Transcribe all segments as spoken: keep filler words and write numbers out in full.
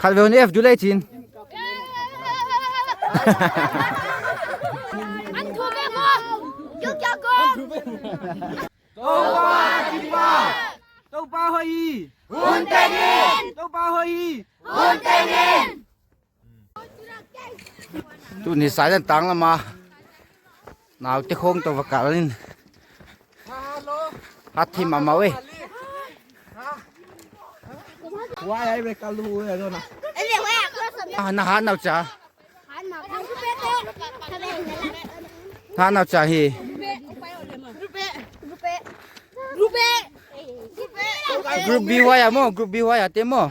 Khat ve un F du lei chin. An thu ve mo. Kyo kya ko? Toupa kipak. Toupa hoih. Hun tengin. Toupa hoih. Hun tengin. Tuni silent tang lama. Naute khong toh va kal in. Hat thim a mau e. Why I make a lu e dona. Ah, na hat nau cha. Na hat nau cha hi. Group B huai a mo, group B huai a te mo.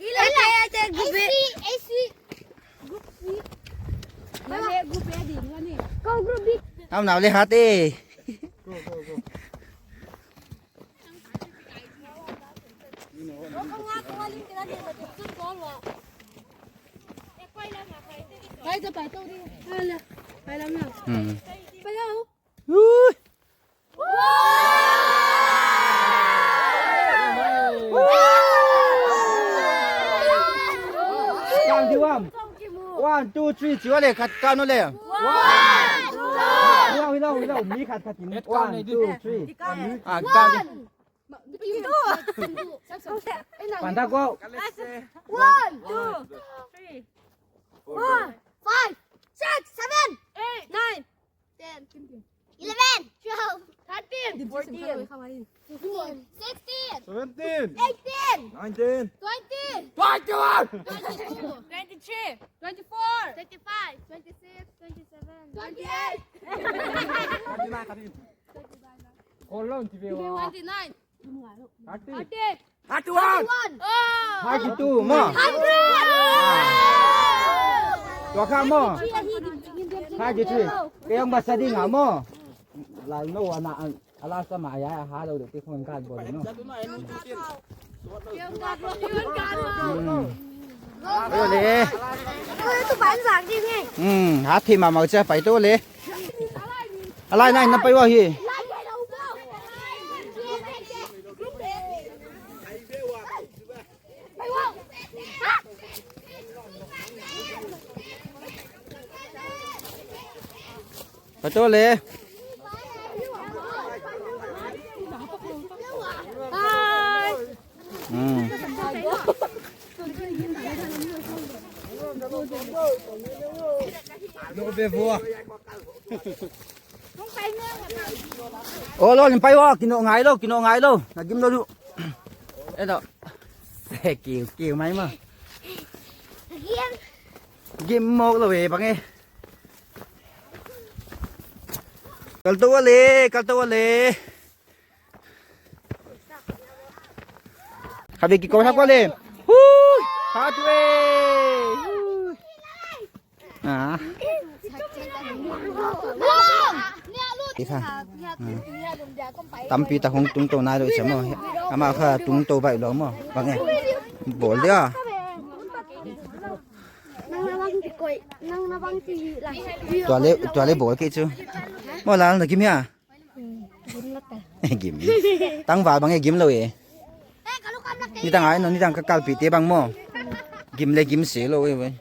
Ila, ila, ila, group B. A C, A C. Group B. Ila, group B di, ni. Kau group B. Am nau le hat e. Go, go, go. Pai, pai, pai, pai. Pai, pai, pai. Hmm. Pai, pai. Ui. Count di uam. One, two, three, chi ua le, khat count le. One, two. Hilou, hilou, hilou, mi khat khat in. One, two, three. Ah, count di. One. Panta ko. One, two, three, four, five, six, seven, eight, nine, ten, eleven, twelve, thirteen, fourteen, fifteen, sixteen, seventeen, eighteen, nineteen, twenty, twenty-one, twenty-two, twenty-three, twenty-four, twenty-five, twenty-six, twenty-seven, twenty-eight, twenty-nine. Twenty-nine. Thirty. Thirty-one. Thirty-two maw. Hundred. Tua kha maw. Thirty-three. Kei hong basa ding a maw. Lai no ana, ala sama ya, ha lo de te khong kan bo no. Hmm. Oi, tu ban zak ding e. Hmm, hat thim a mau cha, pai tou le. A lai nine na pai ua hi. Pai tou le. Hmm. Ol ol in pai ua, kinoh ngai lou, kinoh ngai lou. Na gim lou diu. Edo. Kiu, kiu mai maw. Gim mawk lou e bang e. Kal tou le, kal tou le. Khabe kiko thak ua le. Hui! Hat e. Hui! Ah. Tampi ta hong tungtou nai lou i sa maw. Amah kha tungtou baih lou maw. Bang e. Bawl dia. Nang na bang ti koi, nang na bang ti la. Tua le, tua le bawl kei chu. Maw Lal, na gim hia? Gim. Tangval bang e, gim lou e. Nitang ai no, nitang ka kalpi te bang maw. Gim le gim se lou e.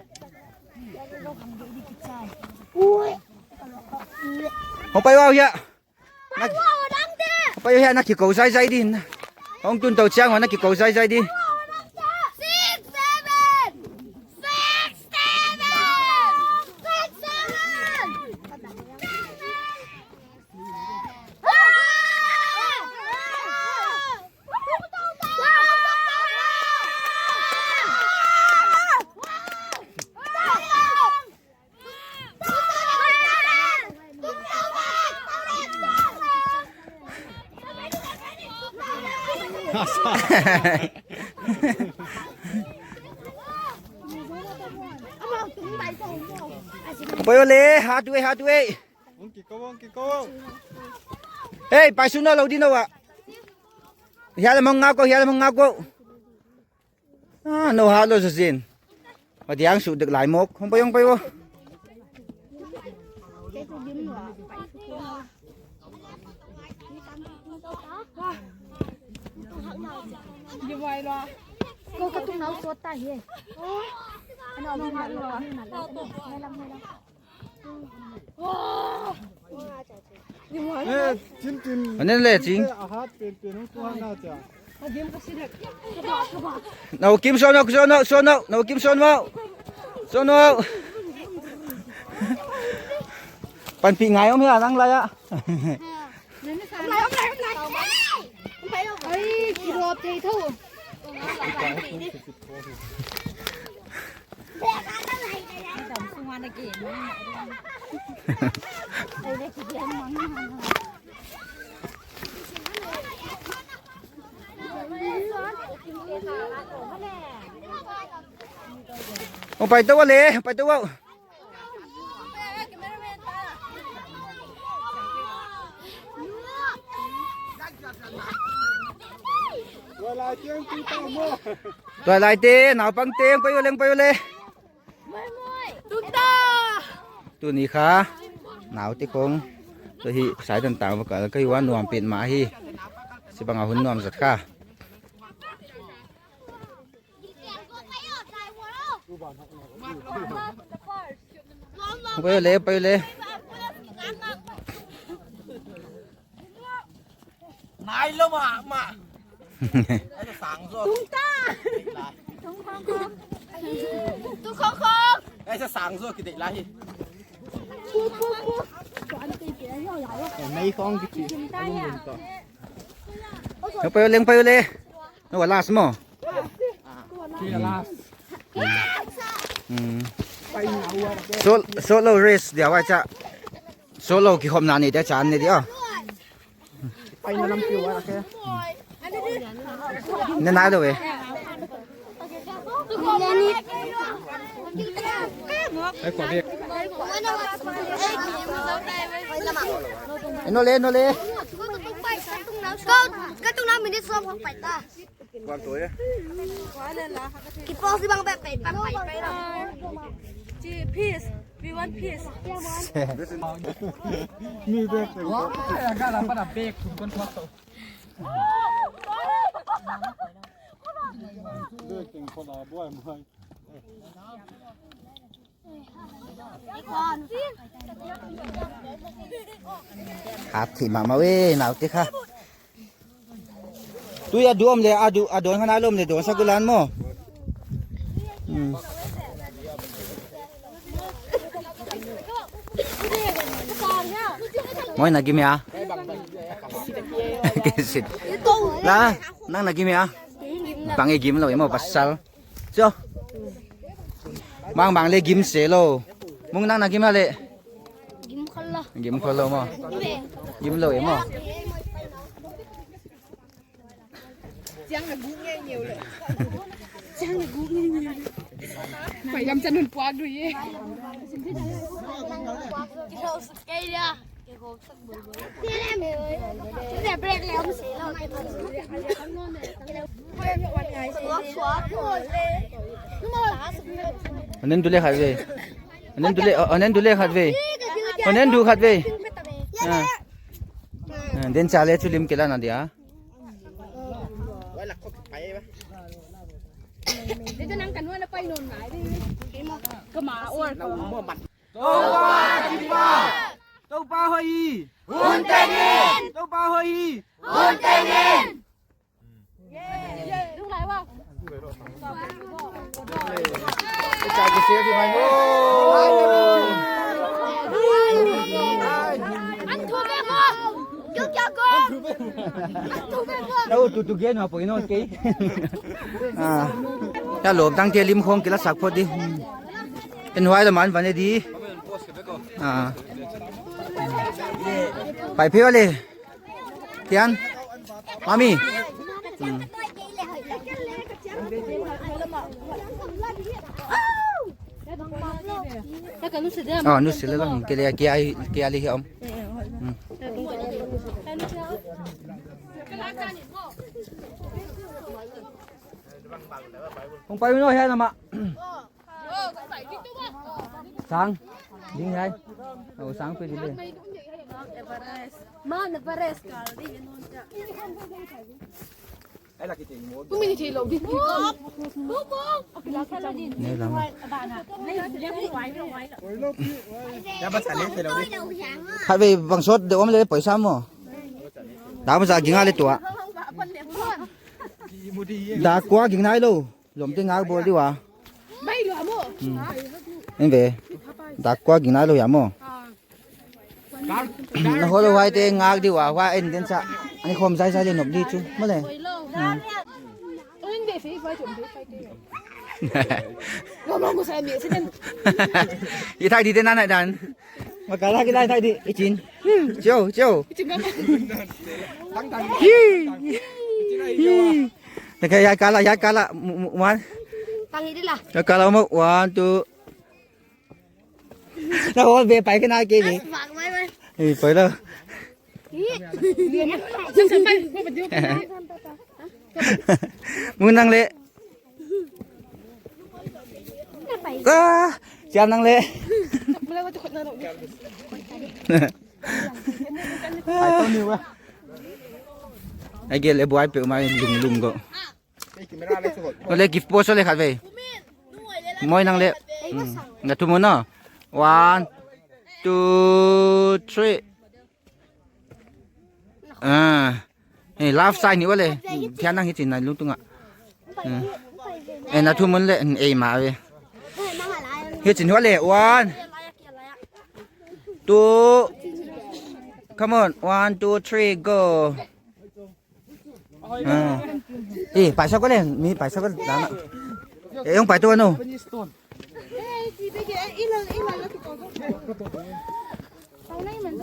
Hong pai ua hia. Hong pai ua hia, na kikou zaizai di. Hong tungtou chiang ua na kikou zaizai di. Six, seven. Six, seven. Six, seven. Pai ua le, hat e, hat e. Hong kikou, hong kikou. Hei, pai suk nou lou di nou a. Hiai lam hong ngak kou, hiai lam hong ngak kou. Ah, nou hat lou zaw zen. Wa diang suk dek lai mawk. Hong pai, hong pai ua. Ko ka tung nau sawt ta hi. Ana, ana, ana, ana, ana, ana, ana. Eh, Chin Tin. Anen le, Chin. A hat pen pen hong tua na cha. Nau Kim suan nau, suan nau, suan nau. Nau Kim suan nau. Suan nau. Panpih ngai om hia nang lai a. Ai, ki rop thei tho. Oh, pai tou le, pai tou. Tuailai te, naupang te, pai u leng, pai u le. Tuni kha, naute khong. Tua hi, sai tan tang va kal, ka hi ua nuam petmah hi. Sibang a hun nuam zat kha. Pai le, pai le. Nai lo ma, ma. Ai sa sang zo. Tung ta. Tung khong khong. Tung khong khong. Ai sa sang zo ki dei lai hi. Pu, pu, pu. Nei khong ki chi. Pai u leng, pai u le. No, last mo. Hmm. Sol-, solo race dia wa cha. Solo kikhopna nei dia cha nei dia. Ne nai lo e. Ai, ko bek. Eh, no le, no le. Ka tung na minute sawm khong pai ta. Kuan tu ya. Ki pause bang pai, pai, pai, pai, pai. Chi, peace. We want peace. Mi bek. Wah, ya, gala pada bek, kun kuan tu. Bek, kun kuan boy, boy. Hat thei mahmah ve, naute kha. Tui a duam le, a du, a don kha na lom le, don sa kulan mo. Hmm. Moi na gim ya. Kisit. La, nang na gim ya. Bang e gim lou e mo pasal. Cho. Bang bang le gim se lou. Mung nang na gim le. Gim khol lou. Gim khol lou mo. Gim lou e mo. Chiang na guk nge nge le. Chiang na guk nge nge le. Pai lam chan nun puak du ye. Kei dia. Anen du le khat ve. Anen du le, anen du le khat ve. Anen du khat ve. Ah. Ah, den cha le chu lim kila na dia. Dia nang kan wan pai non nai di. Kama or kama. Toupa kipak. Toupa hoih. Hun tengin. Toupa hoih. Hun tengin. Tau tu tu gen ma poi non kei. Ah. Ya lom tang te lim khong kila sak phot di. En huai la man van e di. Ah. Pai phe le. Tian. Mami. Hmm. Oh, nu sila lang. Kaya, kaya, kaya lihi om. Hmm. Kong payu no, hiya nama. Sang, ding hai. Oh, sang pe dile. Mount Everest kal ding e non cha. Nei lam. Khatvei bang sawt deuh om leh poisa maw. Dak maw za ging a leh tua. Dak kua ging nailou. Lawmte ngak bawl di ua. Hmm. En ve. Dak kua ging nailou hia maw. Na hol huaite ngak di ua, huai en den sa. Ani khawm zaizai leh nop di chu. Maw leh. Hmm. I thai di te na nai dan. Ma kala ki lai thai di. I chin. Chiu, chiu. Hi. Hi. Te ka ya kala, ya kala. Mu-, mu-, one. Tangi di la. Ya kala mo. One, two. Na hol be pai ke na ke ni. Bak mai mai. Eh, pai la. Hi. Mun nang leh. Ah, siam nang leh. Ai gel e buai pe mai lung lung go. Ole gift post ole khatvei. Moi nang leh. Hmm. Na thu mun no. One, two, three. Ah. Eh, love sign ni wale. Thian nang hi chin na lungtunga. Hmm. Eh, na thu mun leh, eh, ma ve. Hi chin wale. One. Two. Come on. One, two, three, go. Ah. Eh, paisa ko leh. Mi paisa ko leh. Eh, hong pai tou no.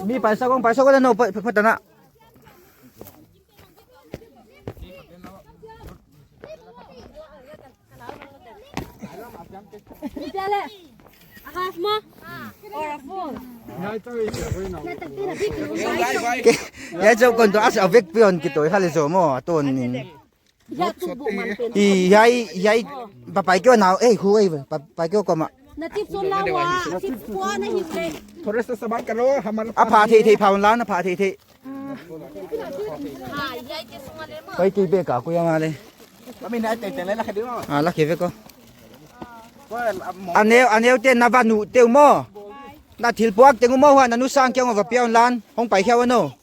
Mi paisa kong, paisa kong no, pa, pa, pa tana. Ke, ya chou kon to as a vek pion ki to, hale zo mo, to nin. Ya tu bu man pen. I, hiai, hiai, pa pai keu nau, eh, hu, eh, pa, pai keu koma. Na tip son la wa, tip kua na hi le. Forest sa ban kalo, hamar. A pha thei thei pha la, na pha thei thei. Ah. Ha, hiai ke sunga le mo. Pai kei be ka ku ya ma le. Kami na te te le la khadi mo. Ah, la ke ve ko. Ko, am, mo. Aneu, aneu te na va nu te mo. Na thil puak te mo hua na nu sang keu va piau lan, hong pai kheu no.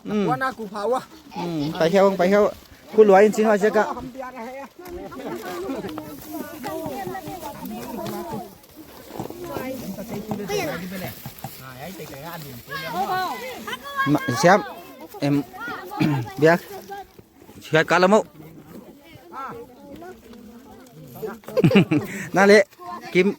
Hmm. Wana ku pha ua. Hmm, pai hiau, pai hiau. Ku luai in chin ua seka. Ma, siam. Em, biak. Siat kala mo. Na le, Kim.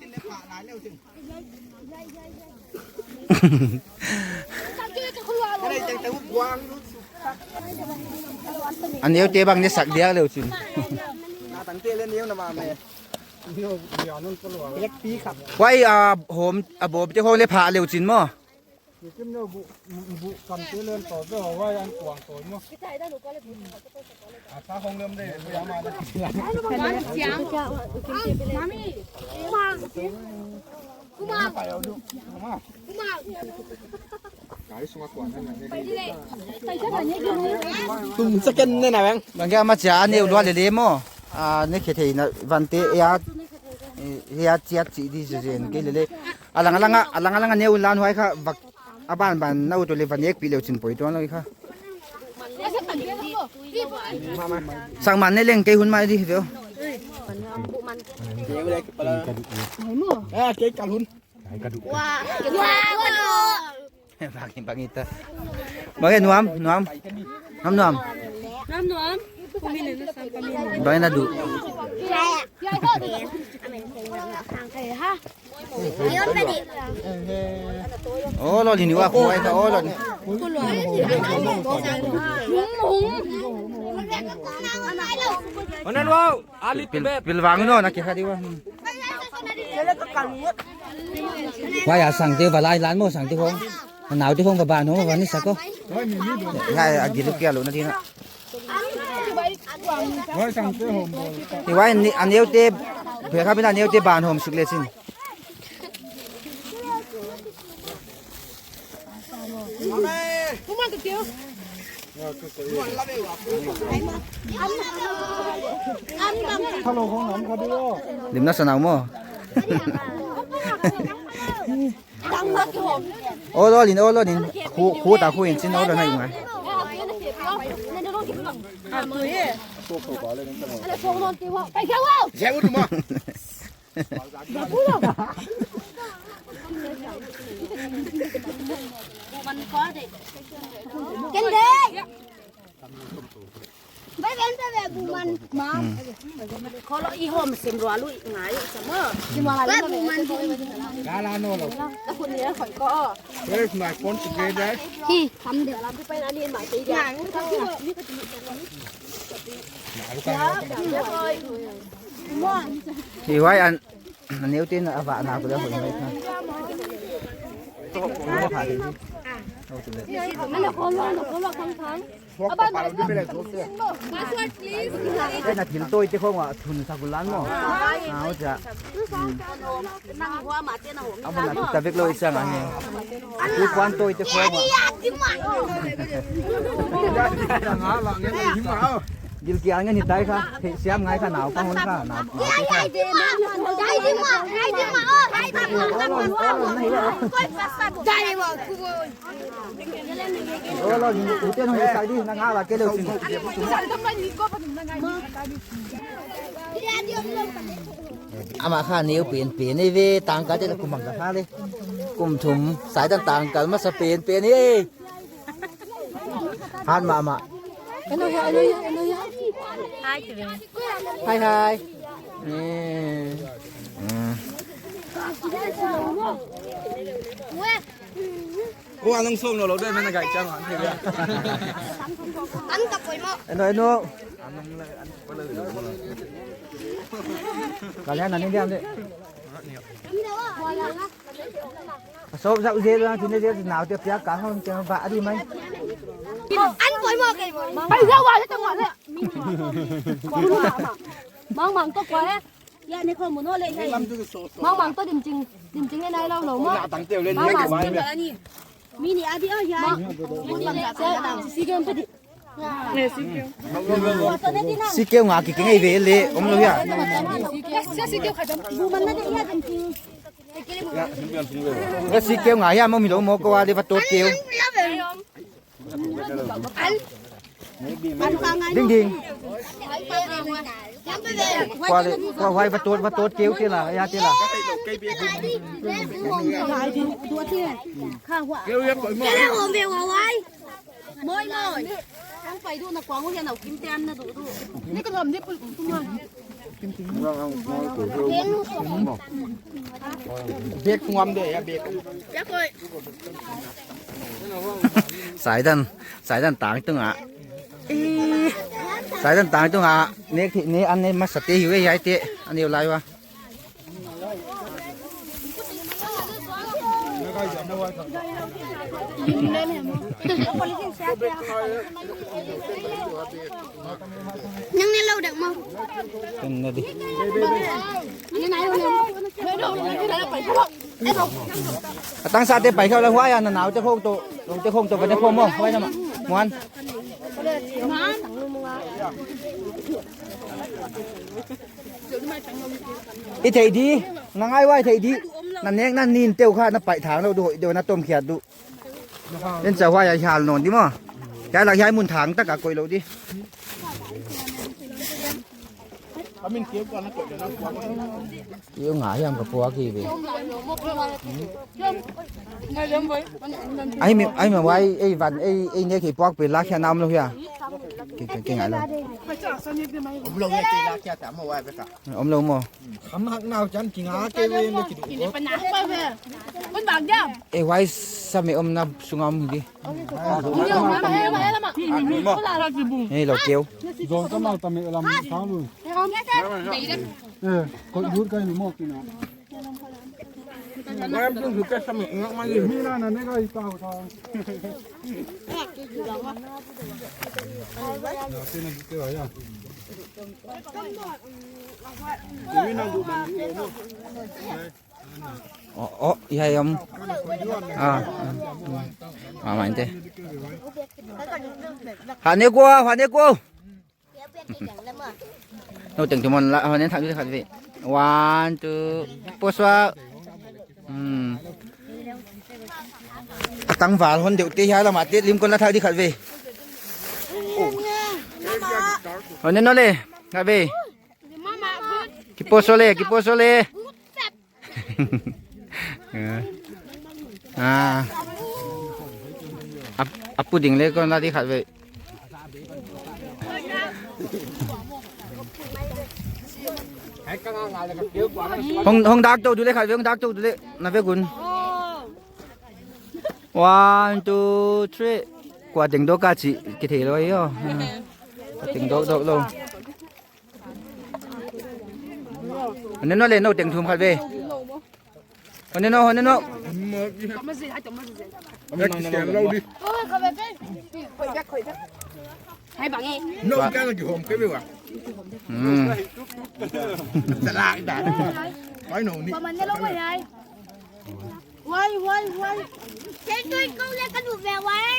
Aneu te bang ne sak dia leu chin. Huai a hom, a bob te hong le pha leu chin mo. Tung second ne na bang. Bang ya ma cha ne ulua le le mo. Ah, ne khe thei na vante ya. Ya chiat chi di zen ke le le. Alang alang a, alang alang a ne ulan huai kha bak. A ban ban na u tu le van ek pi leu chin poi tuan lou kha. Sang man ne leng kei hun mai di veo. Ah, kei kal hun. Bang, bang ita. Bang nuam, nuam. Nuam, nuam. Nuam, nuam. Bang na du. Oh, lo lini wa ko ai ta, oh, lo ni. Onan wow, ali pil, pil wang no, na ke khadi wa. Wa ya sang te wa lai lan mo, sang te hong. Nau te hong ba ba no, wa ni sa ko. Ya, ya, agilu kia lo na dina. Ni wa ni, aneu te, phe kha bina aneu te ban hom suk le chin. Limna sanau maw. Ol ol in, ol ol in. Khu, khu ta khu in chin ol ol na i ngai. Ken dei. Bai ven pe ve bu man. Kholo i hom sim rua lui ngai sa mo. Bai bu man bu. Gala no lo. Ka kun ni khoi ko. Where's my phone together? Hi, kam de. Lam pai na ni ma te ya. Hi wai an. Neu tin a va na ko le hoi mai kha. Password, please. Ei na thil toi te khong a thun sa gulan mo. Au cha. Ama na ta vek lo i chang a ni. Tu kwan toi te khong a. Gilkial ngen hitai kha, thei siam ngai kha, nau pa hon kha, nau, nau te kha. Olo, uten hon sai di, na nga la ke leu sin. Ama kha neu pen pen ei ve, tangkal te la kum mang ka kha le. Kum thum, Saidan tangkal masa pen pen ei. Han mahmah. Hello, hello, hello. Hi, hi. Eh. Mm. Ko anong som lo lo dai mana gai chang han thei. An ta koi mo. Eno, eno. Anong la an pala lo. Kalian nani diam de. Sop sa uzel na tine zel na te pia ka hon te ba adi mai. An poi mo kai mo. Pai ya wa le tang wa le. Mang mang to kwa he. Ya ne ko mo no le ya. Mang mang to dim ching dim ching ne nai lo lo mo. Mang mang. Mi ni adi o ya. Si ke pa di. Sikeu nga ki keng ei ve le om lo ya. Sikeu nga ya mo mi lo mo ko wa le va tot keu. Ding ding. Kwa le kwa wai va tot va tot keu te la ya te la. Keu ya ko mo. Moi moi. Ang pai du na kuang u hian au kim te an na du du. Ni ka lom ni pul tu ma. Bek ngam de ya bek. Ya koi. Saidan, Saidan tang tung a. Ih, Saidan tang tung a. Ne ne an ne masa te hiu e ya te. An hiu lai wa. Nang ne lo dak mau. Kan na di. Atang sa te pai kha la huai a na nau te khong to, long te khong to ka te khong mo, huai na ma. Muan. I thei di, na ngai uai thei di. Na nek na nin teu kha na pai thang lo du hoi deuh na tom khiat du. En cha huai a hial non di maw. Hiai lak hiai mun thang tak a koih lou di. Keu nga hiam ka puak hi ve. Ai mi, ai mi uai, ei van, ei, ei nek hi puak pe lak hiam na om lou hia. Ke, ke, ke ngai lou. Om lou hia te lak hia ta maw uai bek a. Om lou maw. Kham hak nau chan ki nga ke ve le ki du. Ki ne pa na pa ve. Kun bang jam. E huai sa me om na sunga om hi di. Hei lo keu. Zong ka mal ta me lam sang lu. Eh, ko dur kai ni mo ki na. Mi na na ne kai ta ta. Oh, oh, ya, ya. Ah, ah, ah. Ah, main te. Hane ko, hane ko. Nou teng thum hon la, hon en thak di khat ve. One, two, pause a. Hmm. A tangval hon deuh te hiai lam a te lim kon la thak di khat ve. Hon en nou le, khat ve. Ki pause le, ki pause le. Ah. Ap-, apu ding le kon la di khat ve. Hong, hong dak tou du le khat ve, hong dak tou du le. Na ve gun. One, two, three. Kua teng dok ka chi, ki thei lou yo. Ah. Kua teng dok dok lou. Hon en nou le, nou teng thum khat ve. Hon en nou, hon en nou. Hai bang e. Nou ka na ki hom ke be wa. Hmm. Salah dah. Hai nou ni. Paman ne lo ko hai. Wai, wai, wai. Kei toi kau le ka duh ve wai.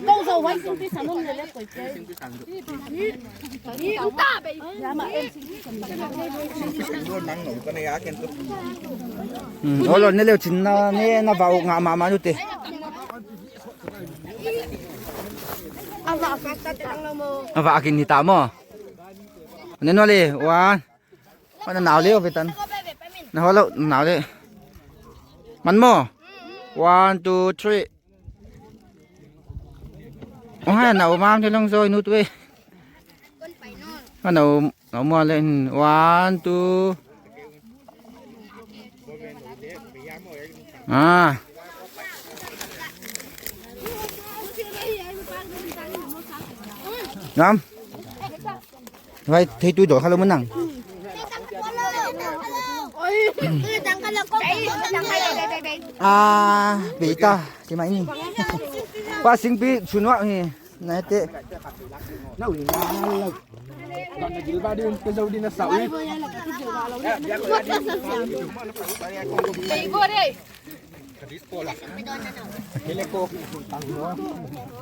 Kau sa wai sing pi sa nun le le koi kei. Ni ta be. Hmm, olo ne leu chin na ne na vau nga ma ma nu te. Ava akin ni ta mo. Ne no le, wan. Mana nau le, o betan. Na holo, nau le. Man mo. One, two, three. Oh, hai, nau mam te long zoi nut ve. Mana nau mo le. One, two. Ah. Ngam. Vai, thei tu dol kha lou mun nang. Ah, beta, si mai ni. Pa sing pi chunwa hi. Na te. Na ui na. Don na gil ba di un pe zau di na sa ui.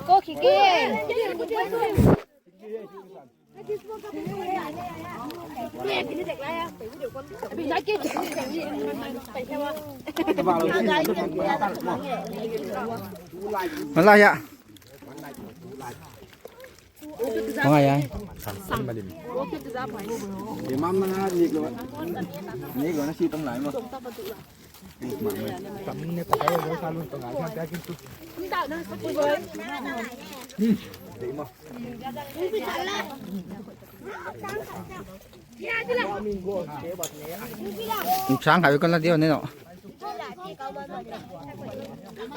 Ko ki ke. Malaya. Malaya. Imam na ni ko. Ni ko na si tong lai mo. Sang kha kon la di ne no.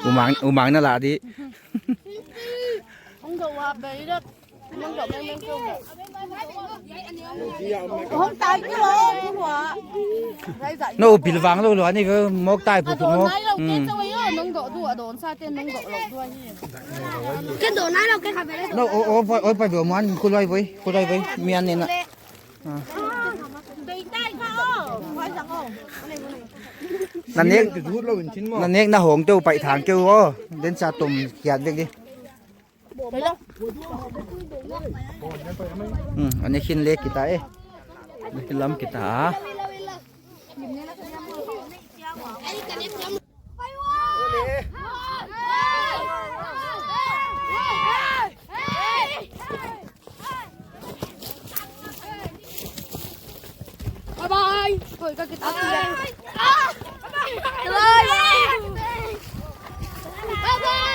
Umang, umang na la di. Hong tai ki lo, ki hua. No, bil vang lou lou, ani ve mok tai pu pu mok. Nong do du, a don sa te nong do lou du hi. Ke do nai lou ke kha ve le. No, o, o, o, pa ve muan, ku loi voi, ku loi voi, mian ne na. Bei tai kha o, hoi sang o. Na nek, na nek na hong te u pai thang ke o. Den sa tom kiat vek di. Hmm, ani khin le kita e. Ani khin lam kita. Bye bye. Koi ka kita. Bye. Bye. Bye. Bye.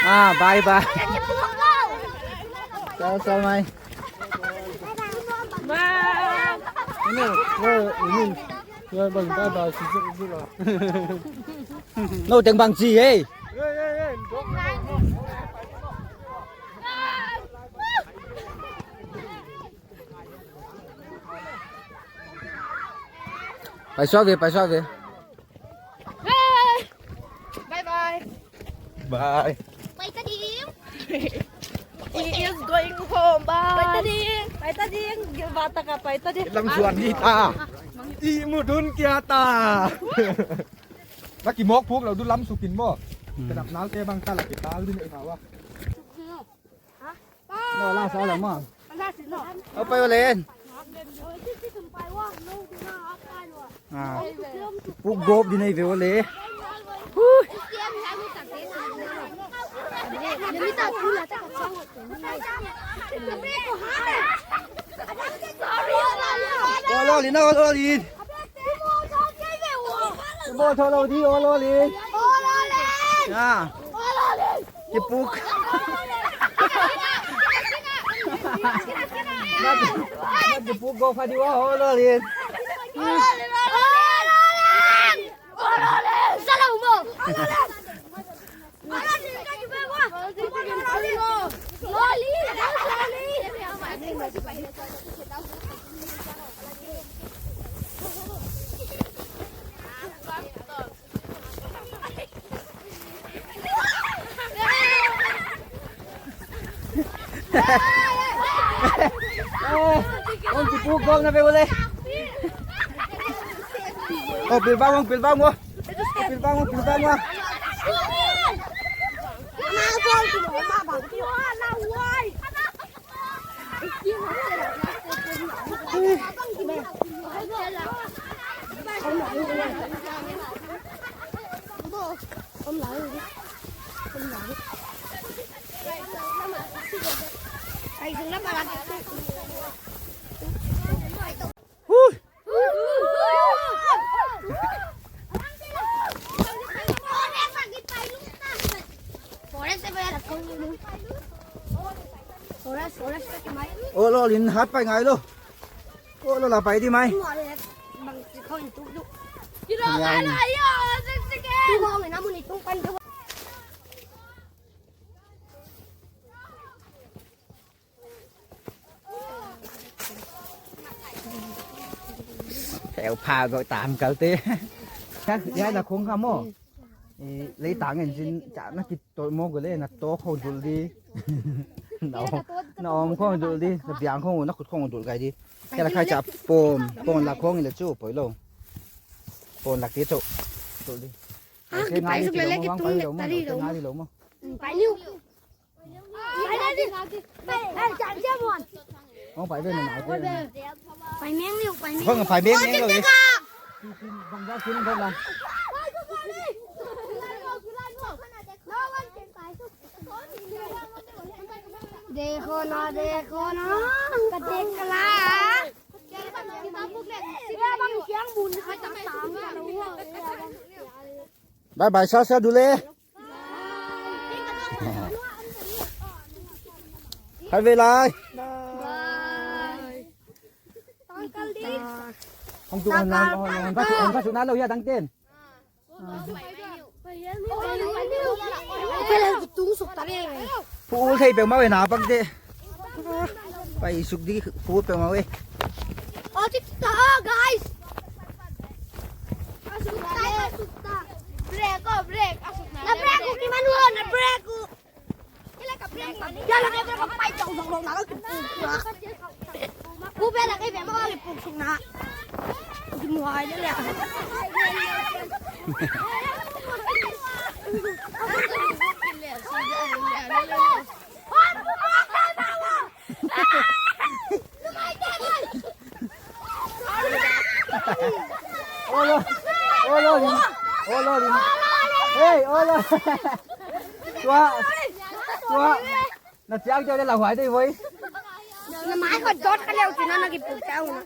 Ah, bye bye. Ciao, ciao, mai. Bye. Ini, ini, ini, bye bye, si, si, si, lah. No, teng bang chi, hey. Pai suah ve, pai suah ve. Hey! Bye bye. Bye. Bye ka dim. He is going home. Pai ta ding, gilbata ka pai ta ding. Lam suan ni ta. I mudun kia ta. Na ki mok phuk lo du lam sukin mo. Hmm. Kenap nal te bang ta la ki tal din e kawa. No, la sa la ma. Au pai len. Ah. Puk gop di nei ve ole. Hui. Olo lin, olo lin. Bo tholo di, olo lin. Ah. Kipuk. Nat, nat kipuk go kha di wa ho lo lin. Eh, hong kipuk gol na ve ule. Oh, pilbang, oh, pilbang, oh. Oh, pilbang, oh, pilbang, oh. Hui. Olo lin hat pai ngai lo. Olo la pai di mai. Heuh pha go tam kal te. Ya la khong kha mo. Eh, lei tang en sin cha na ki to mo go le na to khong dul di. Na om, na om khong dul di. Na biang khong na khut khong dul kai di. Kala khai cha pom, pom la khong le chu poi lo. Pom la ke chu. Dul di. Ah, ki pai suk le le ki tung le tari lo. Pai liu. Hong pai ve na nai ve. Pai meng liu, pai meng. Hong pai meng meng lo. Bang ja sin bang la. देखो ना, देखो ना, कते कला। Bye bye, sa sa dule. Hai ve lai. Hong tu hong na, hong na, hong ka su, hong ka su na lo ya dang ten. Pu ul thei pe mau na pak de. Pai suk di pu pe mau e. Oh, cik ta, guys. Asuk ta, asuk ta. Break, oh, break. Asuk na. Na break ku ki manu, na break ku. Yala ka break, pai tau dong dong na lo ki pu. Ku be la ke be mau ki pu suk na. Ki muai de le. Olo, olo, olo, olo. Hey, olo. Tua, tua. Na chiang chiang le la huai de voi. Na mai ko dot ka leu tina na ki pu chau na.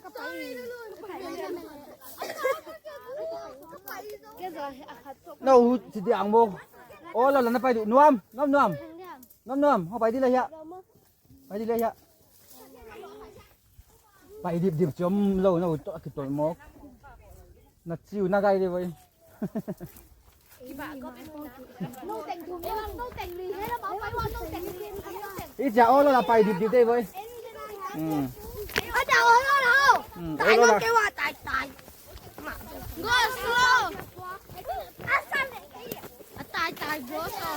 Na u si di ang mo. Olo la na pai du. Nuam, nuam, nuam. Nuam, nuam. Ho pai di la hia. Pai di le hia. Pai dip dip chom lo na u to ki tol mok. Na chiu na gai de voi. I cha olo la pai dip dip de voi. Hmm. A cha olo la. Hmm, olo la. Tai tai. Go slow. A tai tai go slow.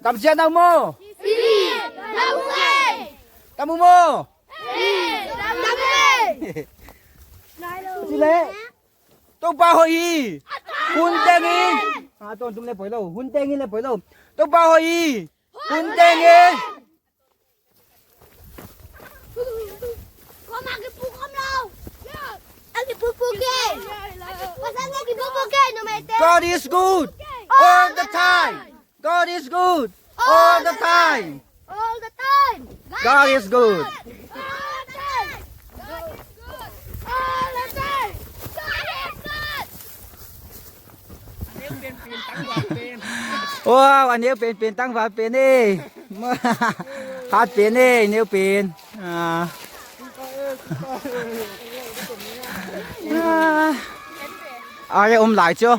Tam sia na mu. Sin. Na mu e. Tam mu mu. Sin. Na mu e. Chile. Toupa hoih hi. Hun teng in. Ah, ton tum le poi lou. Hun teng in le poi lou. Toupa hoih hi. Hun teng in. Kau mak kipu kau lau. Ang kipu pu ke. Pasal ang kipu pu ke, no matter. God is good. All the time. God is good. All the time. All the time. God is good. All the time. God is good. All the time. God is good. Wow, a neu pen pen tangval pen e. Hat pen e, neu pen. Ah. Ah. Ai, um lai chu.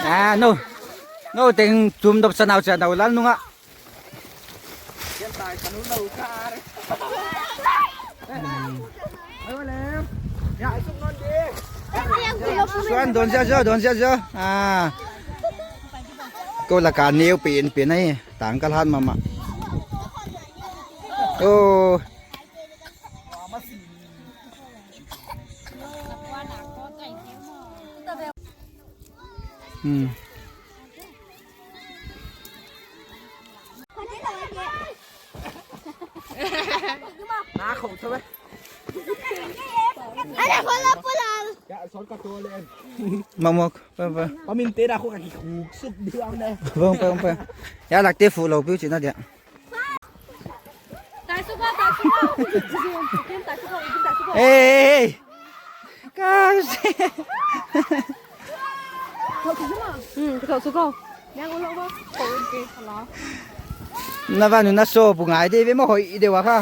Ah, no. No, teng chum dop sa nau cha nau lal nunga. Suan, don sia sia, don sia sia. Ah. Kou lak a neu pen pen ai, tang kal hat mahmah. Oh. Hmm. Mamok, pa, pa. Paminte dah aku kaki khuksuk di ang deh. Bang, bang, bang. Ya, lak te fu lo piu chin na dia. Hey, hey, hey. Guys. Hmm, kau suka. Yang ulok ba? Kau ke salah. Na va nu na so bu ngai de ve mo hoi de wa kha.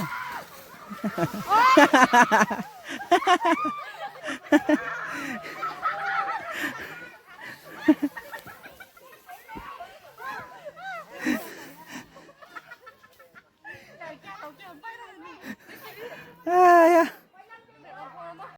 Ah, ya.